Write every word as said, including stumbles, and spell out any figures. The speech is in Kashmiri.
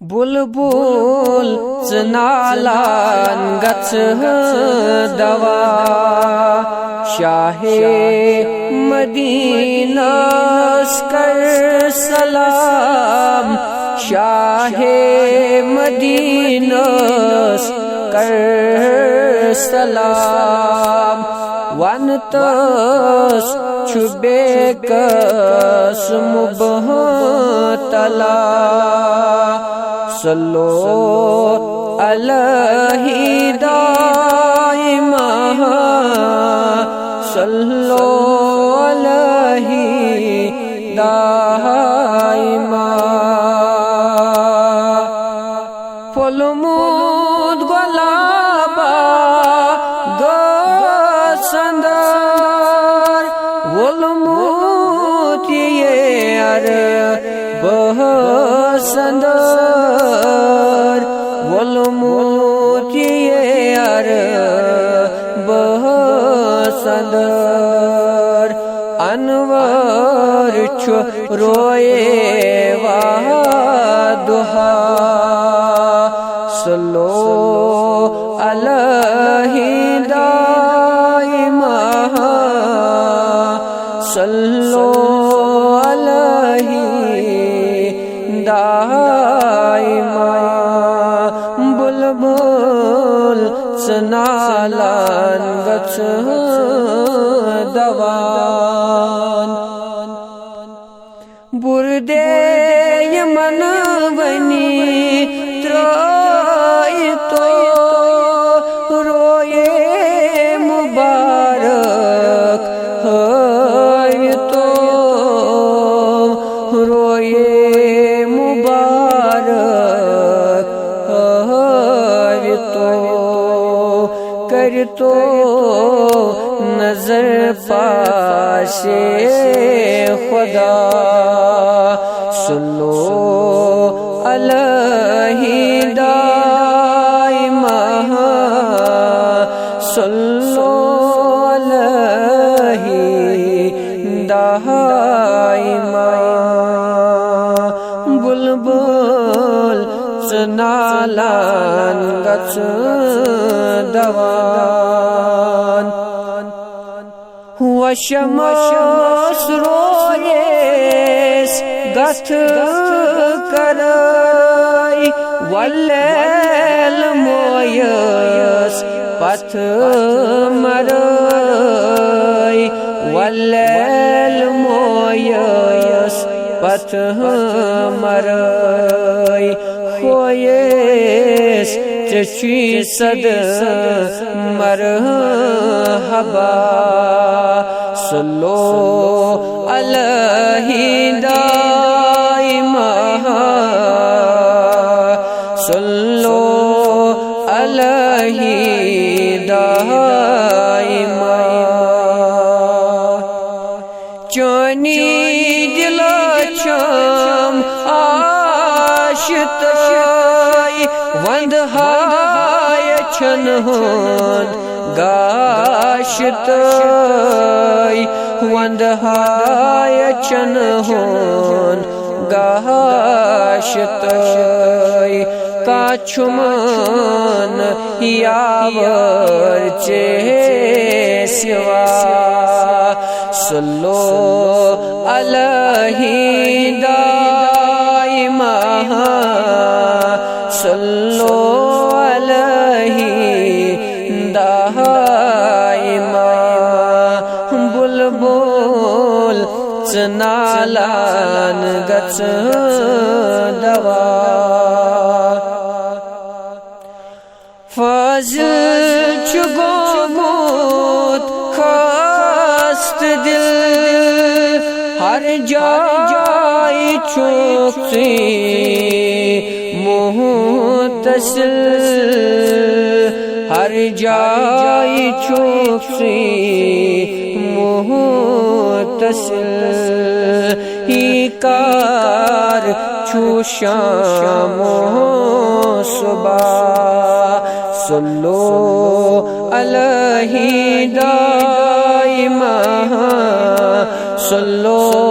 بلبل ژٕ نالان گژھ دوا، شاہ مدینس کر سلام، شاہ مدینس کر سلام۔ ون تس چھُ بے قسم بہتلا۔ صلو علیہ دائما، صلو علیہ دائما۔ پھوٚلمُت گۄلابا گژھ اندر، ووٚلمُت ییر بہس اندر، ووٚلمُت ییر بہس اندر۔ انور چھُ روئے وہا دہا۔ صلو علیہ دائما، صلو علیہ دائما۔ بلبل ژٕ نالان گژھ دوان۔ بُردے یِمن وَنی ترٛٲوِتو رویے مُبارک ہٲوِتو، رویے مُبارک ہٲوِتو۔ کٔرِتو نظر پاسے خدا۔ صلو علیہ دائما، صلو علیہ دائما۔ بلبل ژٕ نالان گژھ دوان۔ وشمس رویس گتھ کرے، ولیل مویس پتھ مرے، ولیل مویس پتھ مرے۔ خویس ژےٚ چھُے صد مرحبا۔ صلو علیہ دائما، صلو علیہ دائما۔ چٲنی دِلہٕ چھَم آشتٲے، وندہاے چھَن ہُنٛد گاشتٲے، وندہاے چھَن ہُنٛد گاشتٲے۔ کانٛہہ چھُم نہٕ یاور ژےٚ سوا۔ صلو علیہ دائما، صلو علیہ دائما۔ بلبل ژٕ نالان گژھ دوا۔ فاضل چھُ گوٚمُت خستہٕ دِل، ہر جایہِ چھُکھ ژٕے مُحتسِل، ہر جایہِ چھُکھ ژٕے مُحتسِل۔ یہِ کر چھُ شام و صبح۔ صلو علیہ دائما، صلو